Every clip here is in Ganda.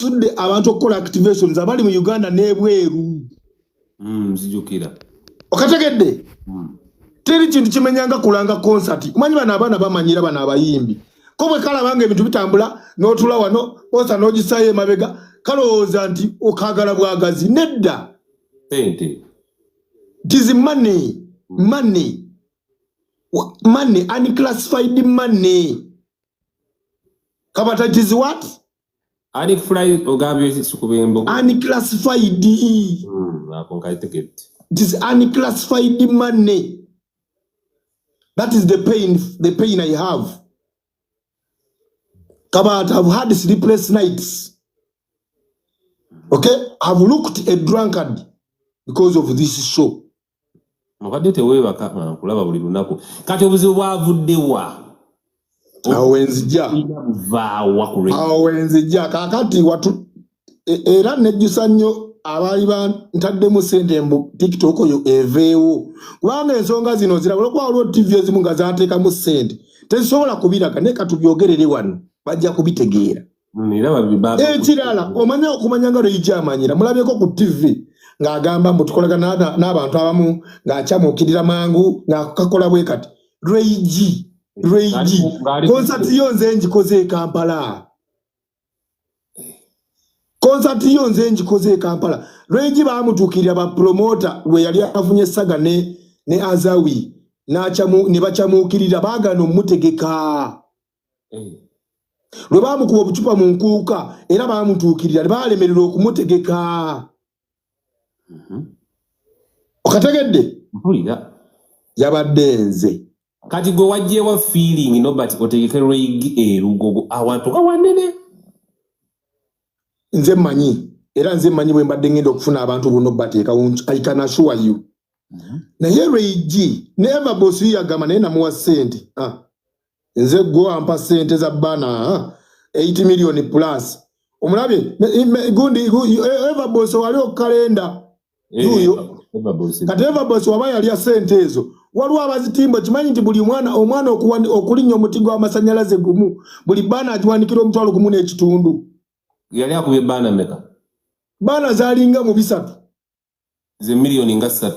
Tudde abantu okukola activations abali mu Uganda n'ebweru. Nzijukira. Okategedde? Teri kintu kimenyanga kulanga concert. Omanyi bano abaana bamanyira, bano abayimbi ko bwe kalabanga ebintu bitambula, n'otula wano osa n'ogisaayo emabega, kalowooza nti okagala bwagazi. Nedda. Sente. It is money, money, money, unclassified money, Kabata. It is what? Ali fly ogambye sikubembo. Unclassified. Ako nkategedde. It is unclassified money. That is the pain, the pain I have, Kabata. I've had sleepless nights, okay? I've looked a drunkard because of this show. Obadde teweebaka nga nkulaba buli lunaku. Kati obuzibu bwavuddewa? Awo wenzijja. Buvaawa ku radio? Awo wenzijja. Kaakati watu era nejjusa nnyo abaali bantaddemu sente mbu TikTok oyo eveewo, kubanga ensonga zino ziraba olwokuba waliwo TV ezimu nga zateekamu sente tezisobola kubiraga, naye katubyogerere wano, bajja kubitegeera. Era Ekirala, omanya okumanya nga Ray G amanyira, mulabyeko ku TV ng'agamba mbu tukolagana n'abantu abamu ng'akyamuukirira mangu ng'akakola bwe kati. Ray G, Ray G, concert yo nze ngikoze e Kampala. Concert yo nze ngikoze e Kampala. Ray G baamutuukirira ba promoter lwe yali afunye saga ne Azawi, ne bakyamuukirira, baagaana omutegeka. Lwe baamukuba obucupa mu nkuuka, era baamutuukirira ne baalemererwa okumutegeka. Okategedde? Mpulira. Yabadde nze. Kati gwe wajjewa feeling, Nobert, otegeke Ray G erugogo awantu nga wanene? Nze mmanyi, era nze mmanyi bwe mbadde ngenda okufuna abantu buno bateekawo. I can assure you. Naye Ray G ne Eva Boss yagamba naye namuwa ssente. Ah. Nze gwe ampa ssente za bana, ah, 8 million plus, omulabye gundi Eva Boss wali okukalenda. Yuyo. Eva Boss. Kati Eva Boss waba yalya ssente ezo, waliwo abazitimba. Kimanyi nti buli mwana, omwana okulinnya omuti gw'amasannyalaze gumu, buli baana agiwanikira 15,000. Yali akubye baana meka? Baana zalinga mu 300. Ze miliyoni nga 3?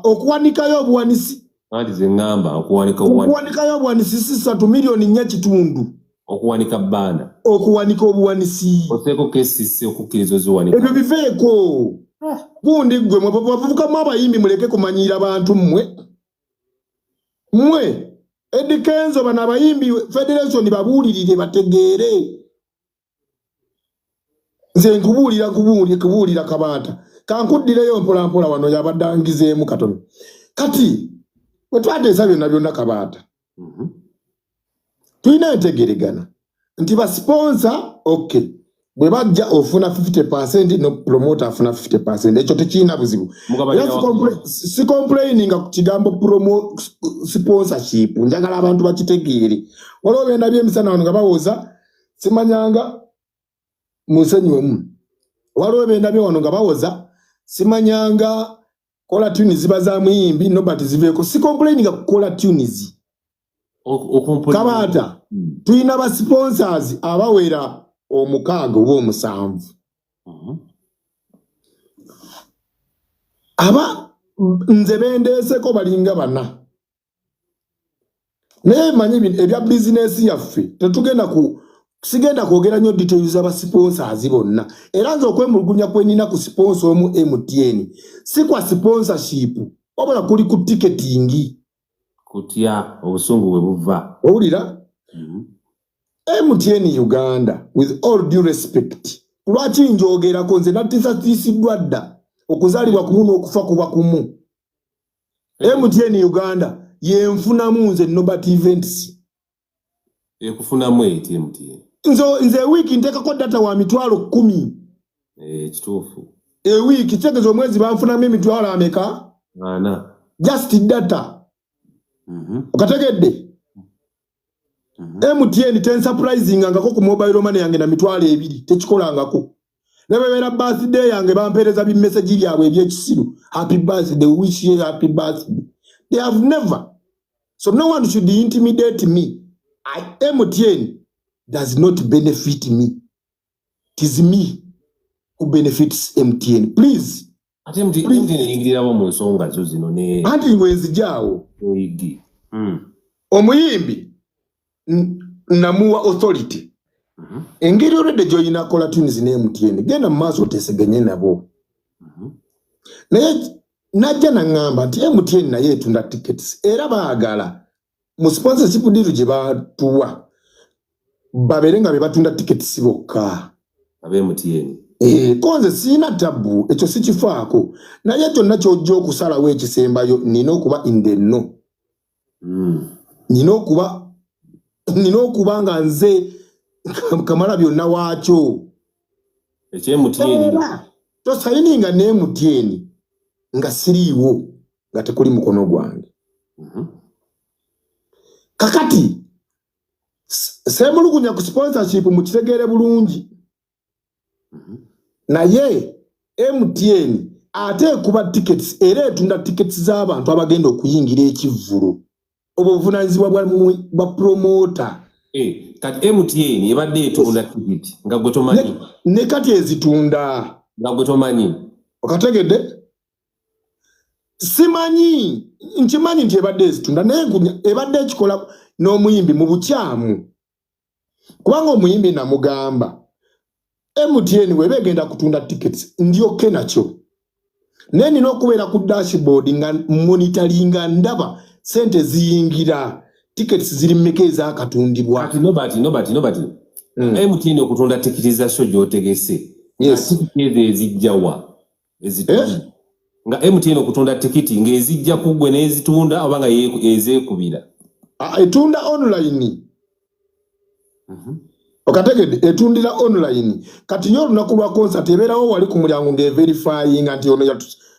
Okuwanikayo obuwanisi. Anti ze ŋŋamba okuwanika. Okuwanikayo obuwanisi si 3, miliyoni 4.5. Okuwanika baana. Okuwanika obuwanisi. Oteeko KCC okukkiriza oziwanika. Ebyo biveeko. Gundi gwe mwe bavubukamu abayimbi, muleke kumanyiira bantu mmwe. Mmwe Eddy Kenzo, bano abayimbi federation babuulirire bategeere. Nze nkubuulira, kubuulira Kabaata, kankuddireyo mpolampola wano yabadde angizeemu katono. Kati bwe twateesa byonna byonna, Kabaata, tulina entegeregana nti ba sponsor, okay, bwe bajja ofuna 50, no promoter afuna 50. Ekyo tekirina buzibu. Mugabanira Era si complaininga ku kigambo promo sponsorship. Njagala abantu bakitegeere. Waliwo byenda byemisana wano nga bawoza simanyanga musenyiwemu. Waliwo byendabye wano nga bawoza simanyanga caller tune ziba za muyimbi. Nobert, ziveeko. Si complaininga ku caller tunes. Kabaata, tulina ba sponsors abawera 6 oba 7. Aba nze bendeeseko balinga bana, naye manyi bino ebya bizinesi yaffe, tetugenda ku sigenda kwogera nnyo details z'aba sponsors bonna. Era nze okwemulugunya kwenina ku sponsor omu, MTN, si kwa sponsorship, wabula kuli ku ticketing. Kutya obusungu bwe buva. Owulira? MTN Uganda, with all due respect, lwaki njogerako? Nze natisatiisiddwa dda, okuzaalibwa kumu n'okufa kuba kumu. MTN Uganda yenfunamu nze Nobert Events. Ekufunamu eti MTN? Nze ewiiki nteekako data wa 100,000. Kituufu. Ewiiki kitegeeza omwezi banfunamu emitwalo ameka? 40. Just data. Okategedde? MTN tensurprisingangako ku mobile money yange na 20,000, tekikolangako. Ne bwebeera birthday yange, bampeereza bi message byabwe ebyekisiru, "Happy birthday, wish you happy birthday." They have never. So no one should intimidate me. MTN does not benefit me. It is me who benefits MTN, please. Ate MTN eyingirirawo mu nsonga zo zino ne Anti wenzijaawo. Egi. Omuyimbi namuwa authority. Engeri olwedde gy'olina kola tunes ne MTN, genda mu maaso oteeseganye nabo. Naye najja naŋŋamba nti MTN naye etunda tickets, era baagala mu sponsorship deal gye batuwa babeere nga be batunda tickets bokka. Abe MTN. Eh, ko nze siina tabu, ekyo sikifaako, naye kyonna kyojja okusalawo ekisembayo nina okuba in the know. Nina okuba nga nze kamala byonna waakyo. Ekye MTN. Era tosayininga ne MTN nga siriiwo, nga tekuli mukono gwange. Kakati semulugunya ku sponsorship, mukitegeere bulungi. Naye MTN ate ekuba tickets, era etunda tickets z'abantu abagenda okuyingira ekivvulu. Obwo buvunanyizibwa bwa promoter. Eh, kati MTN ebadde etunda tikiti nga gwe tomanyi? Ne kati ezitunda. Nga gwe tomanyi? Okategedde? Simanyi, nkimanyi nti ebadde ezitunda, naye ebadde ekikola n'omuyimbi mu bukyamu, kubanga omuyimbi namugamba, MTN bweba egenda kutunda tickets, ndyoke nakyo, naye nina okubeera ku dashboard nga monitoringa, ndaba sente ziyingira, tickets ziri mmeka ezakatundibwa. Kati Nobert, MTN okutunda tikiti za show gy'otegese, tikiti ezo ezijjawa ezitunda? Eh? Nga MTN okutunda tikiti ng'ezijja ku ggwe n'ezitunda, oba nga ezeekubira? Ah, etunda online. Okategedde? Etundira online. Kati yo olunaku lwa concert ebeerawo wali ku mulyango ng'everifyinga nti ono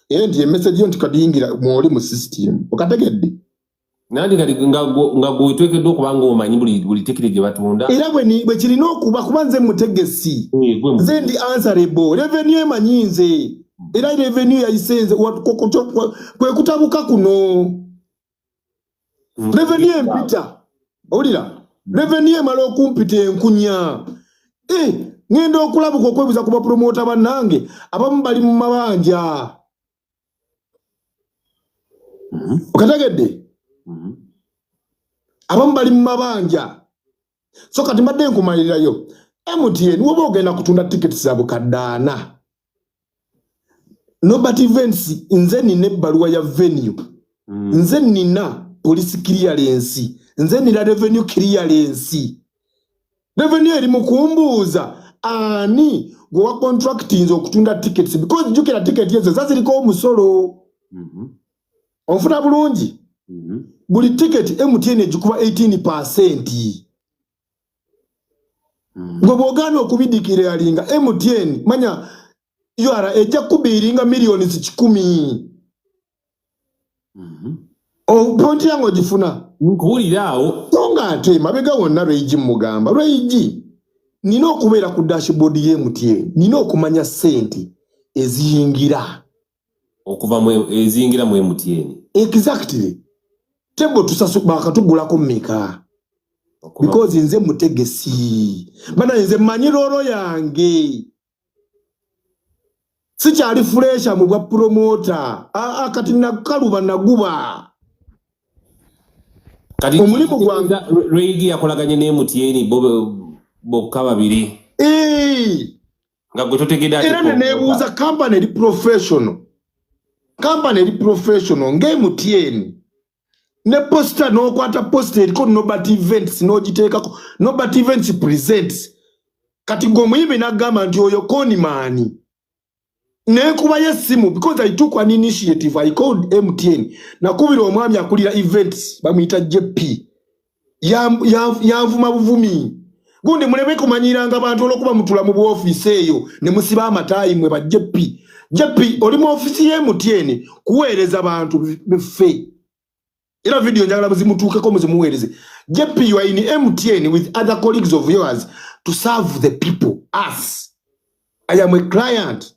era nti emessage yo nti kadiyingira mwoli mu system. Okategedde? Nandi kati nga gwe oteekeddwa okuba nga omanyi buli tikiti gye batunda. Era bwe kirina okuba, kuba nze mutegesi. Eh, Nze ndi answerable. Revenue emanyi nze, era revenue yayise nze. Kwe kutabuka kuno. Revenue empita, owulira? Revenue emala okumpita enkunya. Eh, ŋŋenda okulabuka okwebuza ku bapromota bannange, abamu bali mu mabanja. Okategedde? Abamu bali mu mabanja. So kati mbadde nkumalirirayo, MTN woba ogenda kutunda tiketi za bukadde 40, Nobert Events, nze nina ebbaluwa ya venue. Nze nina police clearance, nze nina revenue clearance. Revenue eri mu kumbuuza ani gwe wa contractinze okutunda tickets, because jjukira ticket ezo zaziriko omusolo. Onfuna bulungi? Mhm. Buli ticket MTN egikuba 18%. Gwe bw'ogaana okubideclaringa MTN, manya URA ejja kubiiringa miliyoni 100. Point yange ogifuna? Nkuwulira awo. So nga ate mabega wonna Lweigi mugamba, Lweigi, nina okubeera ku dashboard ye MTN, nina okumanya ssente eziyingira. Okuva mu eziyingira mu MTN. Exactly. Tebo tusasu bakatugulako mmeka? Because nze mutegesi bana, nze mmanyi role yange, sikyali fresher mu bwa promoter. Aa, kati nakaluba naguba. Kati Omulimu gwange. Lweigi yakolaganye ne MTN bo bokka babiri? Eh, Nga gwe totegedde ate era ne neebuuza company eri professional, company eri professional nga MTN, ne poster n'okwata poster eriko Nobert Events n'ogiteekako Nobert Events presents. Kati gwe omuyimbi n'agamba nti oyo conman, nekubayo essimu, because I took an initiative, I called MTN, nakubira omwami akulira events, bamuyita JP. Yanvuma buvumi. Gundi muleme kumanyiranga bantu olwokuba mutula mu bwofiisi eyo ne musiba amataayi. Mwe ba JP, JP oli mu ofiisi ye MTN kuweereza bantu beffe. Era video njagala muzimutuukeko, muzimuweereze. JP, you are in MTN with other colleagues of yours to serve the people, us. I am a client.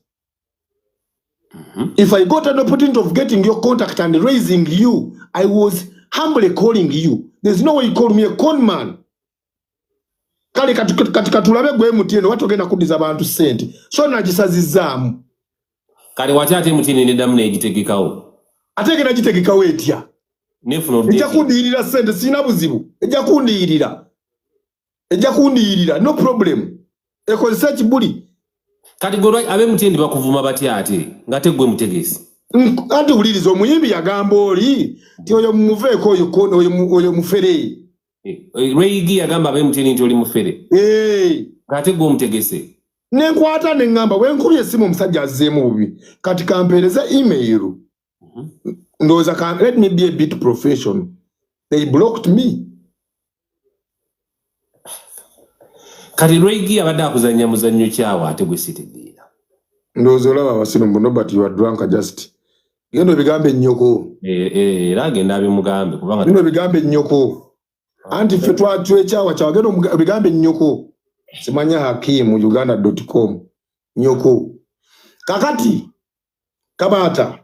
If I got an opportunity of getting your contact and raising you, I was humbly calling you. There's no way you call me a con man. Kale kati katulabe gwe MTN oba togenda kuddiza bantu ssente. So nagisazizzaamu. Kale wati ate MTN neddamu n'egitegekawo? Ate egenda gitegekawo etya? Nefuna Ejja kundiyirira ssente, sirina buzibu. Ejja kundiyirira. Ejja kundiyirira, no problem. Ekozesa ekibuli. Kati gwe abe MTN bakuvuma batya ate nga te gwe mutegesi? Anti wuliriza, omuyimbi yagamba oli nti oyo mumuveeko, oyo mufere. Ray G yagamba abe MTN nti oli mufere. Ng'ate gwe omutegese. Nenkwata neŋŋamba bwe nkubye essimu omusajja azzeemu bubi. Kati kampeereze email. Ndowooza let me be a bit professional. They blocked me. Kati Ray G abadde akuzannya muzannyo kyawo ate gwe sitegeera. Ndowooza olaba abasiru mbu Nobert you are drunk just. Genda obigambe nnyoko. Era agenda abimugambe kubanga Genda obigambe nnyoko. Anti ffe twekyawa kyawa, genda obigambe nnyoko. Simanya Hakimu uganda.com nnyoko. Kakati Kabaata.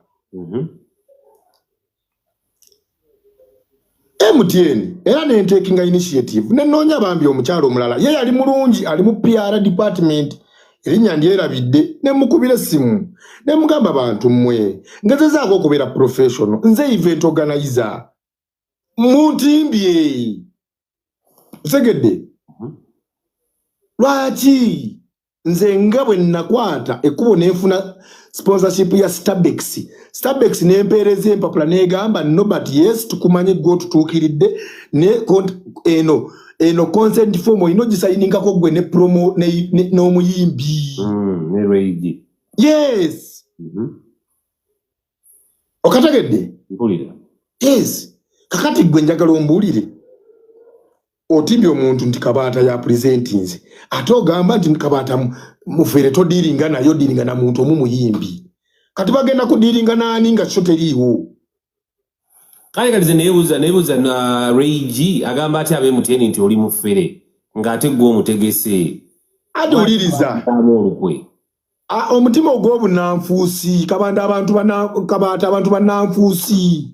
MTN era nentekinga initiative nenoonya bambi omukyalo omulala, ye yali mulungi, ali mu PR department, erinnya ndyerabidde, ne mukubira essimu ne mugamba bantu mmwe ngezezaako okubeera professional, nze event organizer muntimbye, osegedde? Lwaki nze nga bwe nakwata ekkubo nenfuna sponsorship ya Starbucks, Starbucks nempeereza empapula negamba Nobert yes tukumanye gwe otutuukiridde ne eno consent form olina ogisayiningako gwe ne promo n'omuyimbi. Ne Ray G. Yes. Okategedde? Mpulira. Yes. Kakati gwe njagala ombuulire. Otimbye omuntu nti Kabaata ya presentinze, ate ogamba nti Kabaata mufere todiringa naye, odiringa na muntu omu muyimbi. Kati bagenda kudiringa nani nga kyo teriiwo? Kale kati neebuuza na Ray G agamba ate abe MTN nti oli mufere ng'ate gwe omutegese. Ate wuliriza. Olukwe. Omutima ogw'obunnanfuusi, Kabaata abantu bannanfuusi.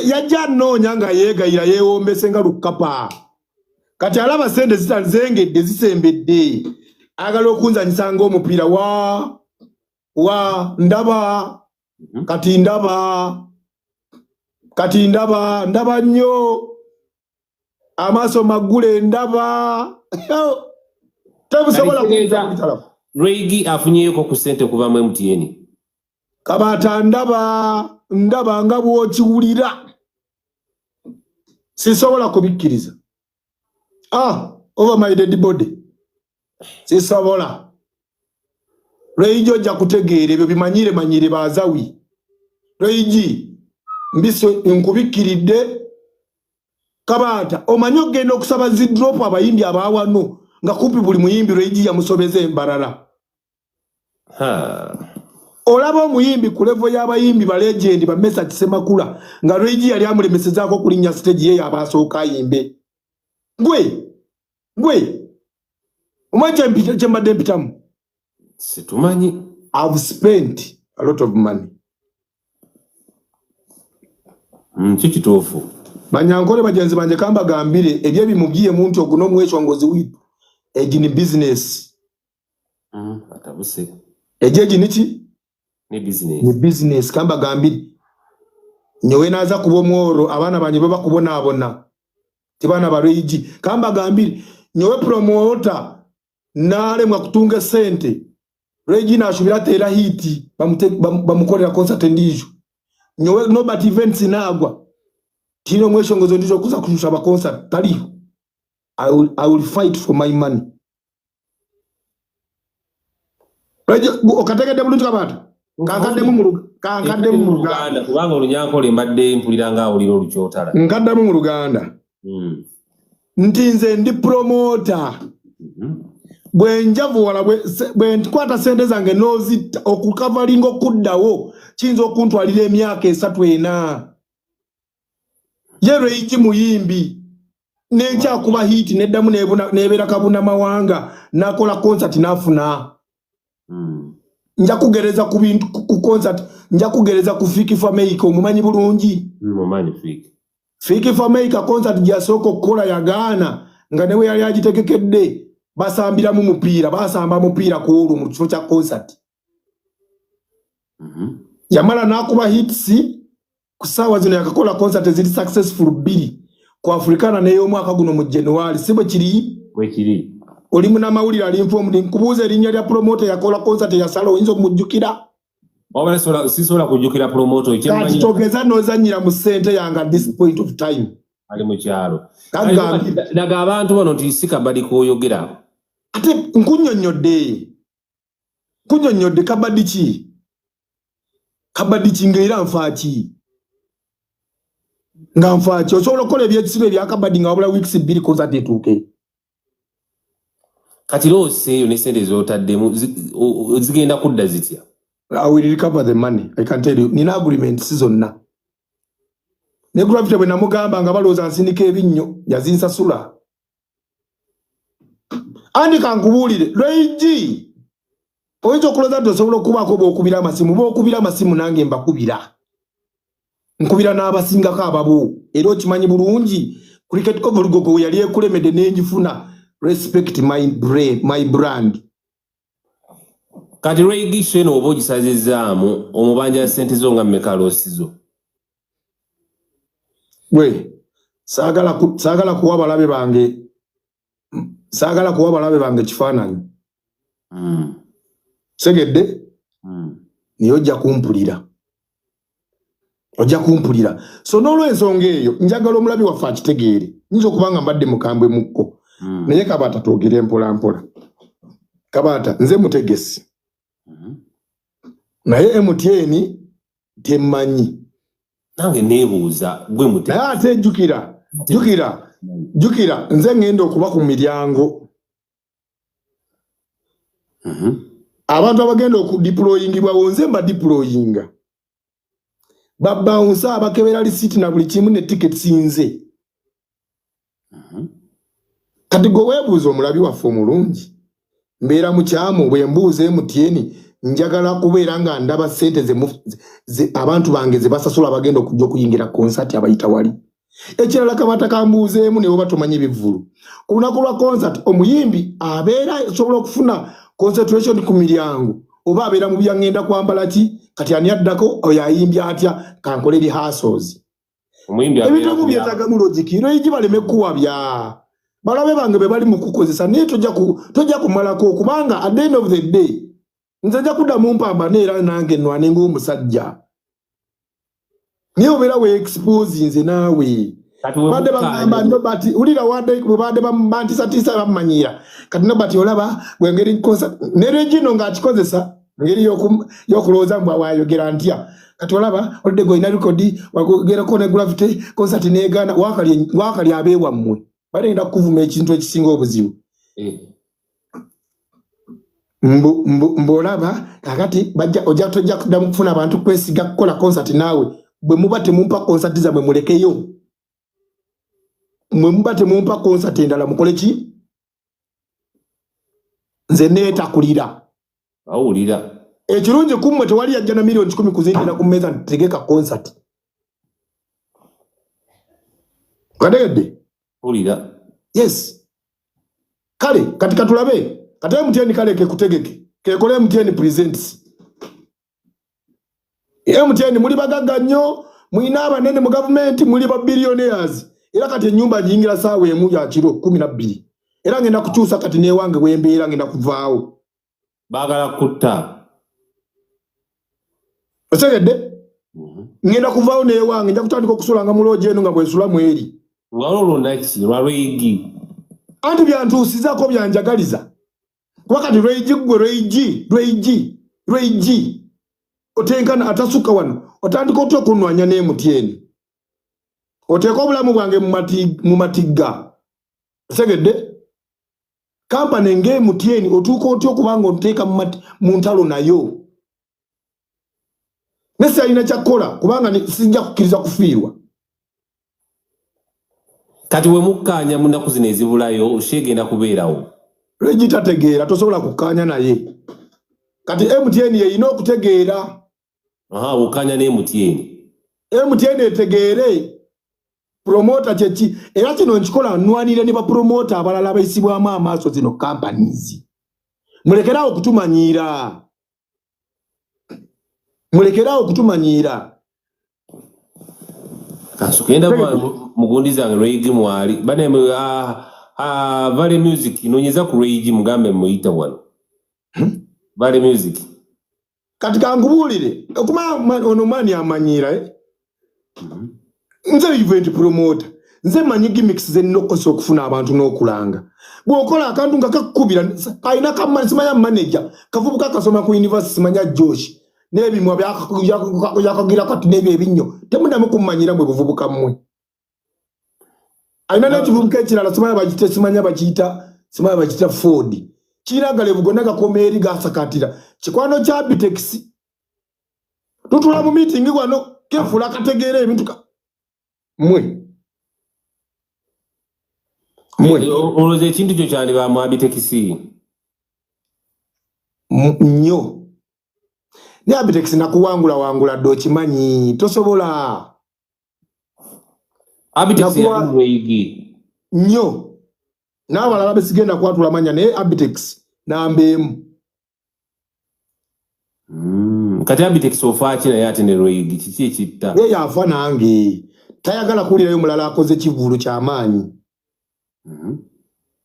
Yajja nnoonya nga yeegayira yeewombese nga lukkapa. Kati alaba ssente zengedde zisembedde. Ayagala okunzanyisa ng'omupiira wa ndaba kati ndaba kati ndaba ndaba nnyo amaaso maggule ndaba tebusobola. Ray G afunyeeko ku ssente okuva mu MTN. Kabaata ndaba ndaba nga bw'okiwulira, sisobola kubikkiriza. Over my dead body sisobola. Ray G ojja kutegeera ebyo bimanyire manyire bazawi. Ray G mbise nkubikkiridde. Kabaata omanyi ogenda okusaba zi drop abayimbi abaawano nga kumpi buli muyimbi Ray G yamusobeza embarala. Olaba omuyimbi ku level y'abayimbi ba legend ba Mesach Semakula nga Ray G yali amulemesezaako okulinnya stage ye y'abasooka ayimbe. Gwe omanyi kye mbadde mpitamu? Situmanyi. I've spent a lot of money. Kyo kituufu. Banyankole bagenzi banje kambagambire ebyo bimubwiye muntu oguno omweshongozi witu egi ni business. Atabuse. Egi niki? Ni business. Ni business kambagambire. Nyowe naza kuba omworo abaana banje baba kubonaabona. Tibaana ba Ray G. Kambagambire nyowe promoter nalemwa kutunga sente. Ray G nashubira atera hit bamukorera concert endijo. Nyowe Nobert events nagwa. Tino mweshongozo ndizo kuza kushusha ba concert taliho. I will fight for my money. Okategedde bulungi Kabaata? Kankaddemu mu Luganda. Kubanga Olunyankole mbadde mpulira nga awulira olukyotala. Nkaddemu mu Luganda. Nti nze ndi promoter. Bwe njavuwala bwe nkwata ssente zange n'ozitta okukavalinga okuddawo kiyinza okuntwalira emyaka 3 4. Ye Ray G muyimbi n'enkyakuba hit neddamu n'ebeera kabuna mawanga n'akola concert n'afuna. Nja kugereza ku bintu ku concert, nja kugereza ku Fik Fameica, omumanyi bulungi? Mumanyi Fik. Fik Fameica concert gyasooka okukola yagaana, nga newe yali agitegekedde basambiramu mupiira, basamba mupiira ku olwo mu kifo kya concert. Yamala n'akuba hits. Ku ssaawa zino yakakola concert eziri successful bbiri, ku Africana n'ey'omwaka guno mu January. Si bwe kiri? Bwekiri. Oli munamawulire ali informed. Nkubuuza, erinnya lya promoter yakola concert eyasala, oyinza omujjukira? Wabula sisobola kujjukira promoter. Kati kyemmanyi togeza n'ozannyira mu ssente yange at this point of time. Ali mu kyalo. Kagambye. Daga abantu bano nti si kabadi koyogera. Ate nkunnyonnyodde, nkunnyonnyodde. Kabadi ki? Kabadi ki? Ngaera nfaaki nga nfaaki? Osobola okukola ebyekisibo ebyakabadi nga wabula weeks 2 concert etuuke? Kati loss eyo ne sente zotaddemu zigenda kudda zitya? I will recover the money. I can tell you. Nina agreements zonna. Ne Gravity bwe namugamba nga balowooza nsindika ebinnyo, yazinsasula. Andi kankubuulire, Ray G. Oyinza okulowooza nti osobola okubaako bw'okubira amasimu, bw'okubira amasimu nange mbakubira. Nkubira n'abasingako ababo. Era okimanyi bulungi, Cricket Oval Lugogo we yali ekulemedde n'enjifuna. Respect my brain, my brand. Kati Ray G eno oba ogisazizzaamu, omubanja sente zo nga mmeka, loss zo? Gwe saagala kuwa balabe bange, saagala kuwa balabe bange kifaananyi. Segedde. Naye ojja kumpulira, ojja kumpulira. So n'olwensonga eyo njagala omulabi waffe akitegeere. Nyinza okuba nga mbadde mukambwe mukko, naye Kabaata, twogere mpola mpola. Kabaata, nze mutegesi, naye MTN temmanyi. Nange neebuuza gwe mute. Naye ate jjukira, jjukira, jjukira, nze ŋŋenda okuba ku miryango. Abantu abagenda okudeployingibwawo nze mba deployinga, ba bouncer abakebera lisiiti na buli kimu ne tickets nze. Kati gwe weebuuza, omulabi waffe omulungi, mbeera mukyamu bwe mbuuza MTN? Njagala kubeera nga ndaba sente abantu bange ze basasula abagenda okujja okuyingira concert abayita wali. Ekirala, Kabata, kambuuzeemu, ne bwe tomanyi bivvulu, ku lunaku lwa concert omuyimbi abeera asobola okufuna concentration ku miryango, oba abeera mu byaŋŋenda kwambala ki, kati ani addako, oyo ayimbye atya, kankole rehearsals? Omuyimbi Ebintu abeera ebimu ku byetaagamu logic. Lwegi baleme kuwabya balabe bange be bali mu kukozesa, naye tojja kumalako, kubanga at the end of the day nze nja kuddamu mpambane era nange nwane ng'omusajja, naye obeera weexpose nze naawe. Kati we Badde bagamba Nobert, wulira, wadde bwe badde bantiisatiisa bammanyiira. Kati Nobert, olaba bwengeri concert ne Regino ng'akikozesa ngeri y'okulowooza mbw wayogera ntya. Kati olaba olidde gwe olina rekodi wagerako ne Gravity, concert negaana, wakali abeewammwe bagenda kukuvuma. Ekintu ekisinga obuzibu, mbu olaba kakati bajja ojja tojja kuddamu kufuna abantu kwesiga kukola concert naawe. Bwe muba temumpa concert zammwe, mulekeyo. Mwe muba temumpa concert endala, mukole ki? Nze neetakulira. Awulira. Ekirungi kummwe tewali yajja na miliyoni 100 kuzindira ku mmeeza nti tegeka concert. Kategedde? Wulira. Yes, kale kati katulabe. Kati MTN kale kekutegeke, kekole MTN Presents. MTN muli bagagga nnyo, mulina abanene mu gavumenti, muli ba billionaires. Era kati ennyumba ngiyingira saawa 1 ya kiro, 12, era ngenda kukyusa kati newange wembeera, ngenda kuvaawo. Baagala kutta. Otegedde? Ngenda kuvaawo newange, nja kutandika okusulanga mu lodge eno nga bwensula mu eri. Nga olwo naki lwa Ray G? Anti byantuusizaako byanjagaliza, kuba kati Ray G, gwe Ray G, Ray G, Ray G otenkana atasukka wano, otandika otya okunwanya ne MTN? Oteeka obulamu bwange mu matigga. Otegedde? Kampani ng'e MTN otuuka otya okuba nga oteeka mu ntalo nayo? Ne siyalina kyakkola, kubanga sijja kukkiriza kufiirwa. Kati we mukkaanya mu nnaku zino ezibulayo, sheegenda kubeerawo? Ray G tategeera, tosobola kukkaanya naye. Kati MTN yeyina okutegeera. Aha, okkaanya ne MTN. MTN etegeere. Promoter kyeki? Era kino nkikola nwanire ne bapromota abalala abayisibwamu amaaso. Zino companies, mulekerawo okutumanyiira, mulekerawo okutumanyiira. Kansukenda mugundi zange Ray G mwali bane Vale Music, nonyeza ku Ray G, mugambe muyita wano. Vale Music. Kati kankubuulire, okumanya ono mwani amanyiira, eh? Nze event promoter, nze manyi gimmicks zenina okukozesa okufuna abantu n'okulanga. Bw'okola akantu nga kakukubira, alina kamani, simanya manager kavubuka kasoma ku university, simanya Josh, n'ebimwa byakagira kati n'ebyo ebinnyo. Temudamu kummanyira mwe buvubuka mmwe. Alina n'ekivubuka ekirala, simanya bakiyita, simanya bakiyita Ford, kirina agalevu gonna gakoma eri, gasakatira kikwano kya Bitex. Tutula mu meeting wano, kefuula kategeera ebintu mmwe mmwe. Olowooza ekintu kyo kyandiba mu Abitex? Nnyo. Naye Abitex nakuwangula wangula dde, okimanyi tosobola. Abitex yali mu Ray G. Nnyo, n'abalala besigenda kwatula manya, naye Abitex namba emu. Kati Abitex ofaaki naye ate ne Ray G? Kiki ekitta? Ye yafa nange, tayagala kuwulirayo mulala akoze kivulu kyamaanyi.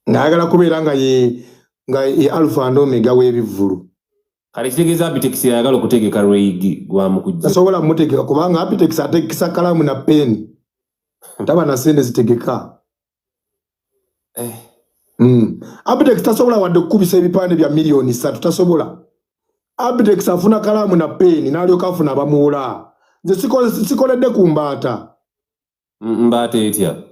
Ng'ayagala kubeera nga ye alpha and omega w'ebivvulu. Kale kitegeeza Abitex yayagala okutegeka Ray G gwamukujja. Tasobola mutegeka kubanga Abitex ategekesa kalamu na peni, taba na sente zitegeka. Eh. Abitex tasobola wadde okukubisa ebipande bya miliyoni 3, tasobola. Abitex afuna kalaamu na peeni n'alyoka afuna abamuwola. Nze sikoledde ku mbaata. Mbaata etya?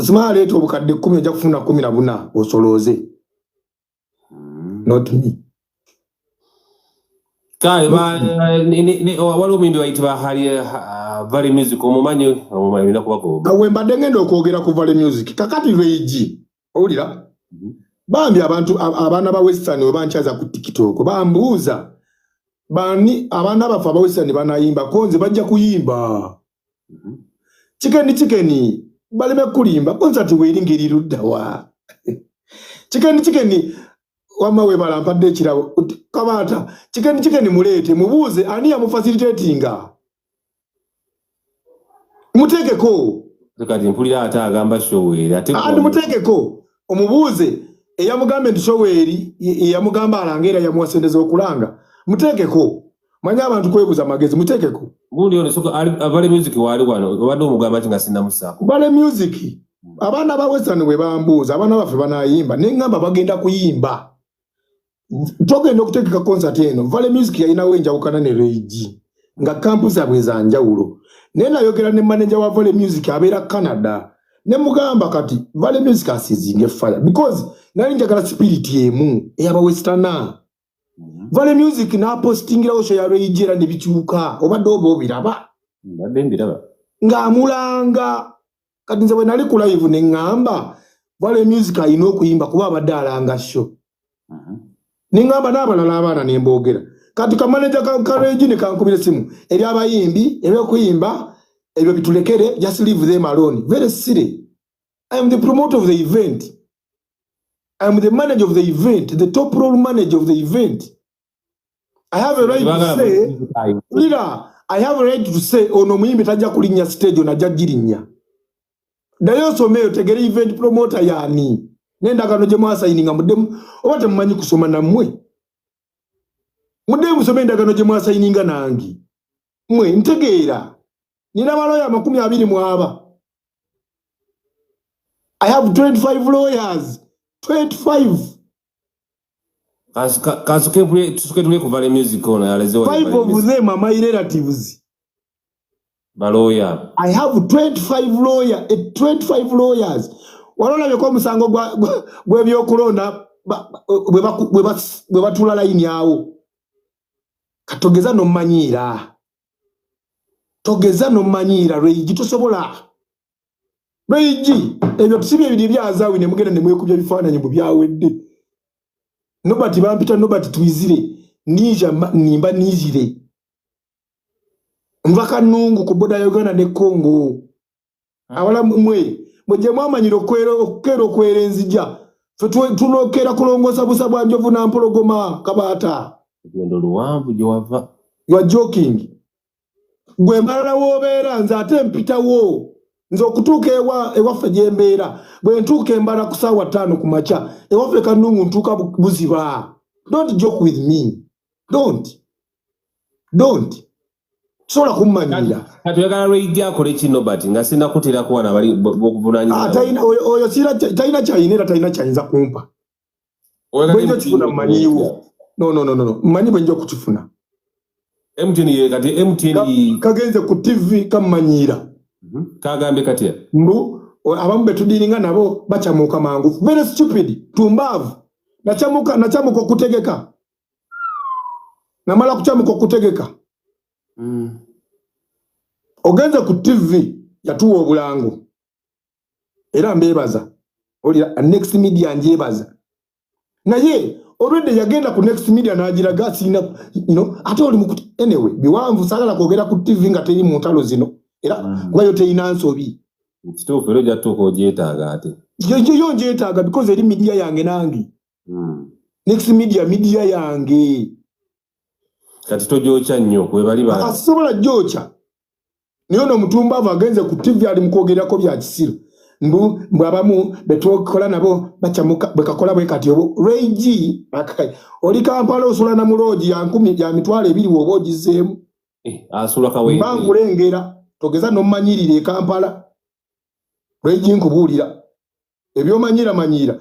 Simala aleeta obukadde 10, ojja kufuna 14 osolooze. Not me. Kale waliwo omuyimbi bayitibwa Harry Valley Music, omumanyi? Omumanyi, olina kubako. We mbadde ngenda okwogera ku Valley Music. Kakati Ray G, owulira? Bambi abantu abaana ba Western we bankyaza ku TikTok, bambuuza bani abaana baffe aba Western banayimba, ko nze bajja kuyimba. Chicken Chicken, baleme kulimba, concert weeri ngeri luddawa? Chicken Chicken wamma webala mpadde ekirabo. Kabaata Chicken Chicken muleete, mubuuze ani yamufacilitatinga, muteekeko. Kati mpulira ate agamba show eri ate. Andi muteekeko, omubuuze eyamugambye nti show eri, eyamugamba alanga era yamuwa sente z'okulanga. Muteekeko, manyi abantu kwebuza magezi, muteekeko. Gundi ono soka Valley Music waali wano, obadde omugamba ki nga sinnamusaako? Valley Music, abaana ba Western bwe bambuuza abaana baffe banayimba, neŋŋamba bagenda kuyimba. Togenda okutegeka concert eno, Valley Music yalinawo enjawukana ne Ray G nga camp zaabwe za njawulo, naye nayogera ne manager wa Valley Music abeera Canada, ne mugamba kati Valley Music asizinga fire because nali njagala spirit emu eyaba westerner. Valley Music n'apostingirawo show ya Ray G era ne bikyuka. Obadde oba obiraba? Mbadde mbiraba. Ng'amulanga. Kati nze bwe nali ku live ne ŋŋamba Valley Music alina okuyimba kuba abadde alanga show, ne ŋŋamba n'abalala abaana ne mboogera. Kati kamaneja ka Ray G ne kankubira essimu, ebyabayimbi ebyokuyimba ebyo bitulekere, just leave them alone. Very silly. I am the promoter of the event, I am the manager of the event, the top role manager of the event. I have a right to say, lira, I have a right to say ono omuyimbi tajja kulinnya stage, ono ajja girinnya. Ddayo osome otegere event promoter yaani n'endagaano gye mwasayininga. Muddemu, oba temumanyi kusoma nammwe, muddemu musome endagaano gye mwasayininga nange. Mmwe ntegeera, nina balooya 20 mu aba. I have 25 lawyers, 25. Kansuke tusuke tule ku Valley Music, ono yaleze. Five of them are my relatives. Balooya. I have 25 lawyer, 25 lawyers. Wali olabyeko omusango gw'ebyokulonda bwe batuula layini awo? Katogeza nommanyiira, togeza nommanyiira. Ray G tosobola. Ray G, ebyo si bye biri ebyazaawi ne mugenda ne mwekubya ebifaananyi mbu byawedde. Nobert, bampita Nobert Twizire Ninja, nimba nizire nva Kanungu ku border ya Uganda ne Congo. Abalamu mwe mwe mwamanyira okukeera okwera enzija, ffe tunokeera kulongoosa busa bwa njovu na mpologoma. Kabaata. Lugendo luwanvu gye wava. You are joking. Gwe mbalala w'obeera, nze ate mpitawo. Nze okutuuka ewaffe gye mbeera, bwe ntuuka embala ku ssaawa 5 ku makya, ewaffe Kannungu ntuuka buziba. Don't joke with me. Don't, don't. Sobola kummanyira. Kati oyagala Ray G akole ki, Nobert, nga sinnakuteerako wano abali b'okuvunaanyizibwa? Ah, oyo talina kyayina era talina kyayinza kumpa. Oyagala Bwe nja MTN okifuna mmanyiiwo. No, no, no, no, no. Mmanyi bwe nja okukifuna. MTN ye kati MTN. Kagenze ku TV kammanyiira. Kagambye katya? Mbu abamu betudiringa nabo bakyamuka mangu. Very stupid, tumbaavu. Nakyamuka, nakyamuka okutegeka, namala kukyamuka okutegeka. Ogenze ku TV yatuwa obulango era mbeebaza. Olira Next Media, njebaza, naye olwedde yagenda ku Next Media n'agiraga sirina ate oli mukuti. Anyway, biwanvu, saagala kwogera ku TV nga teri mu ntalo zino era kuba yo terina nsobi. Kituufu, era ojja tutuuka ogyetaaga ate. Yo ngyetaaga because eri media yange nange. Next Media, media yange. Kati togyokya nnyo kwebali ba. Asobola gyokya, naye ono omutumbaavu agenze ku TV ali mukwogerako bya kisiru. Mbu abamu betukola nabo bakyamuka bwe kakola bwe kati. Obo Ray G oli Kampala osula na mu lodge ya nkumi ya 20,000 woba ogizeemu. Eh, asula Kawempe. Mba nkulengera, togeza n'omanyirira e Kampala. Ray G, nkubuulira ebyomanyira manyiira.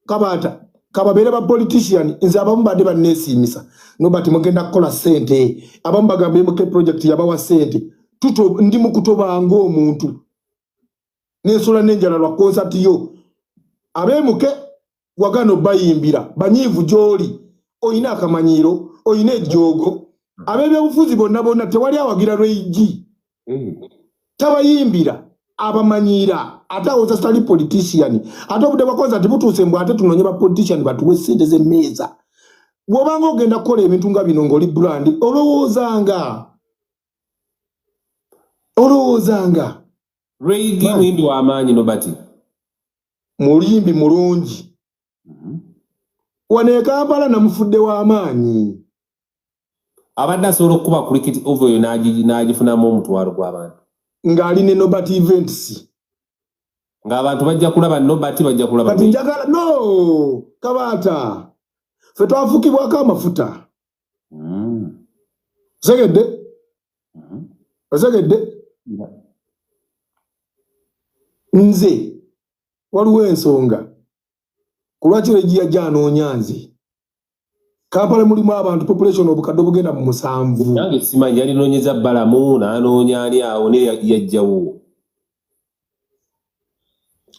Kabaata, kababeere ba politician. Nze abamu badde banneesiimisa, Nobert mugenda kukola ssente. Abamu bagamba MK project yabawa ssente. Tuto ndi mu kutobanga omuntu nensula n'enjala lwa concert yo. Abeemuke wagano bayimbira banyiivu gy'oli, oyina akamanyiiro, oyina ejjoogo. Ab'ebyobufuzi bonna bonna tewali awagira Ray G. Tabayimbira, abamanyiira, ate awoza sitali politician. Ate obudde bwa concert butuuse, mbw ate tunoonye ba politician batuwe ssente z'emmeeza. Bw'obanga ogenda kukola ebintu nga bino ng'oli brand, olowoozanga, olowoozanga. Ray G muyimbi w'amaanyi, Nobert. Muyimbi mulungi. Wano e Kampala namufudde w'amaanyi. Abadde asobola okukuba Cricket Oval eyo n'agifunamu omutwalo gw'abantu. Ng'ali ne Nobert Events. Ng'abantu bajja kulaba Nobert, bajja kulaba Kati njagala no Kabaata, ffe twafukibwako amafuta. Osegedde? Osegedde? Nze waliwo ensonga ku lwaki Ray G yajja anoonya nze. Kampala mulimu abantu population obukadde obugenda mu 7. Nange simanyi, yalinoonyeza Balamu n'anoonya ani awo, naye yajjawo.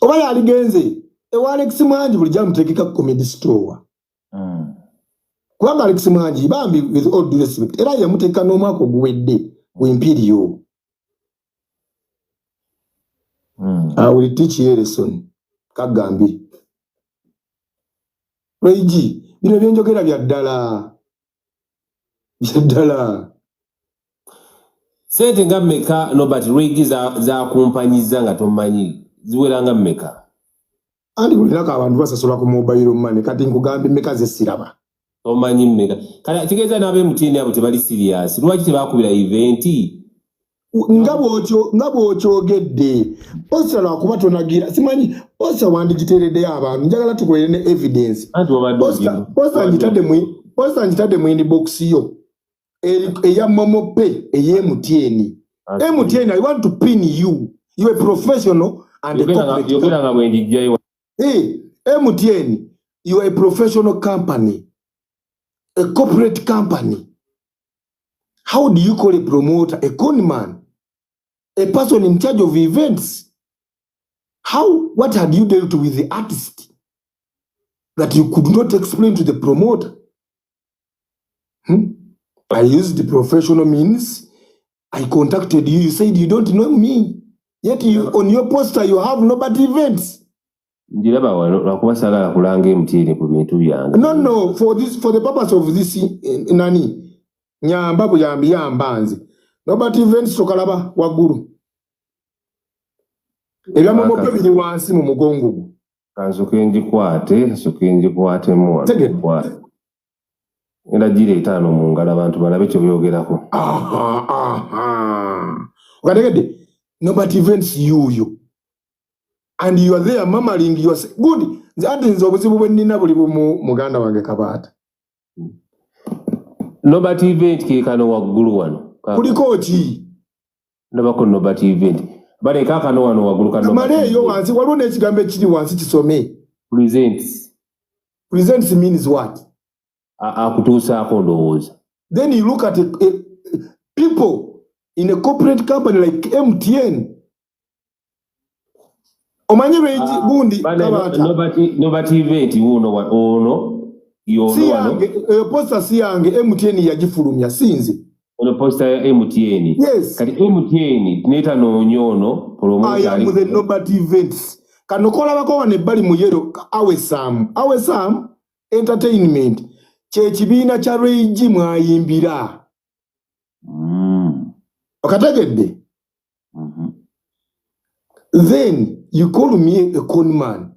Oba yaligenze ewa Alex Mwangi, bulijjo amutegeka ku Comedy Store. Kubanga Alex Mwangi bambi, with all due respect, era yamuteeka n'omwaka oguwedde ku Imperial. I will teach you a lesson. Kagambye Ray G, bino byenjogera bya ddala, bya ddala. Sente nga mmeka, Nobert, Ray G zakumpanyiza nga tomanyi, ziwera nga mmeka? Anti buli lunaku abantu basasula ku mobile money. Kati nkugambye mmeka ze siraba? Tomanyi mmeka. Kale kitegeeza n'aba MTN abo tebali serious. Lwaki tebakubira event? Nga bw'okyogedde poster, lwakuba tonagira, simanyi poster wandigiteereddeyo abantu. Njagala tukolere ne evidence. Anti wabadde Poster ngitadde mu inbox yo eya MoMo Pay eye MTN. MTN, I want to pin you. You a professional and a corporate. Yogera nga bwe njijjayo. Hey, MTN, you are a professional company, a corporate company. How do you call a promoter, a conman, a person in charge of events? How, what had you dealt with the artist that you could not explain to the promoter? Hmm? I used the professional means. I contacted you. You said you don't know me. Yet you, on your poster, you have Nobert Events. Njiraba wano lwakuba saagala kulanga MTN ku bintu byange. No, for this, for the purpose of this, nani nyamba buyambi yamba nze. Nobert Events, tokalaba waggulu. Ebya MoMo Pay biri wansi mu mugongo gwo. Kansoke ngikwate, nsoke ngikwatemu wano. Tegedde. Nkwate. Ngenda gireeta wano mu ngalo abantu balabe kye byogerako. Aha, aha. Okategedde? Nobert Events yuuyo. And you are there murmuring you are good. Nze anti nze obuzibu bwe nnina buli bumu, muganda wange Kabaata. Nobert Event ke kano waggulu wano. Kuliko ki? Ndabako Nobert Event. Bale kaakano wano waggulu ka Nobert Kamale eyo Event. wansi waliwo n'ekigambo ekiri wansi, kisome. Presents. Presents means what? Akutuusaako ndowooza. Then you look at people in a corporate company like MTN. Omanyi lwe gundi Bane, Kabaata. Nobert Event wuuno ono y'ono Si wano. yange, eyo poster si yange, MTN yagifulumya, si nze. Ono poster ya MTN. Yes. Kati MTN neetanoonya ono promoter I am the Nobert Events. Kano kolabako wano ebbali mu yellow, Awesam. Awesam Entertainment kye kibiina kya Ray G mwayimbira. Okategedde? Mhm. Then you call me a con man.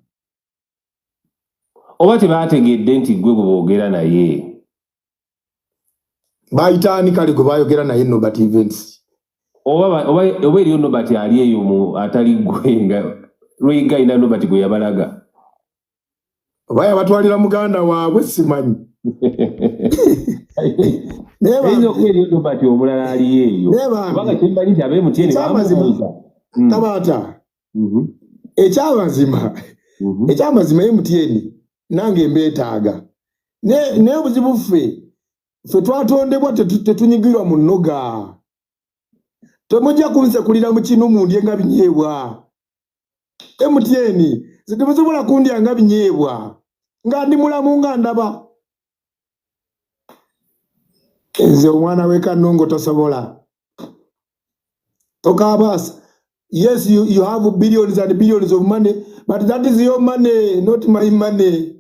Oba tebaategedde nti ggwe gwe boogera naye. Bayitaani kale gwe bayogera naye Nobert Events? Oba eriyo Nobert ali eyo mu atali ggwe, nga Ray G alina Nobert gwe yabalaga. Oba yabatwalira muganda waabwe, simanyi. Naye Eyinza bambi, okuba eriyo Nobert omulala aliyo eyo. naye bambi, Kubanga kyemmanyi nti ab'e MTN Ekyamazima. bamubuuza. Kabaata, ekyamazima, ekyamazima MTN nange mbeetaaga. Naye obuzibu ffe twatondebwa tetunyigirwa mu nnoga. Temujja kunsekulira mu kinu mundye nga binyeebwa. MTN temusobola kundya nga binyeebwa. Nga ndi mulamu nga ndaba. Nze omwana w'e Kanungu tosobola. Tokabaasa. Yes, you have billions and billions of money, but that is your money, not my money.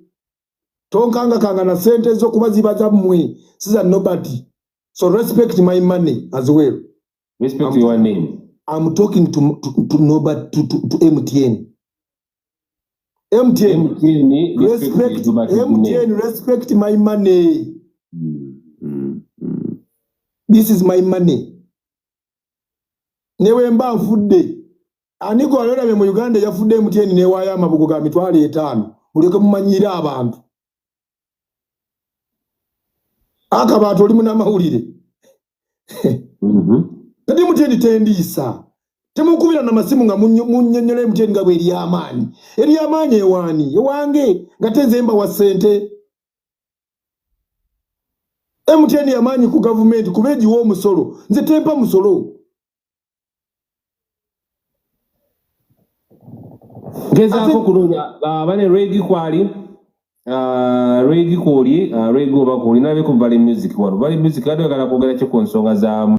Tonkangakanga na sente zo kuba ziba zammwe, si za nobody. So respect my money as well. Respect your name. I'm talking to nobody, to MTN. MTN, MTN, respect, respect Nobody's name. MTN, respect my money. This is my money. Ne bwe mba nfudde, ani gwe wali olabye mu Uganda eyafudde MTN n'ewaayo amabugo ga 50,000 mulyoke mumanyiire abantu? Akabaata oli munnamawulire. Kati MTN tendiisa. Temukubira na masimu nga munnyonnyola MTN nga bw'eri amaanyi. Eri amaanyi ewaani? Ewange nga tenze mbawa ssente. MTN yamaanyi ku gavumenti kuba egiwa omusolo. Nze tempa musolo. Ngezaako kunoonya bane Ray G kwali, Ray G kwoli, Ray G oba kwoli, nalabye ku Valley Music wano. Valley Music ate oyagala kwogera ki ku nsonga za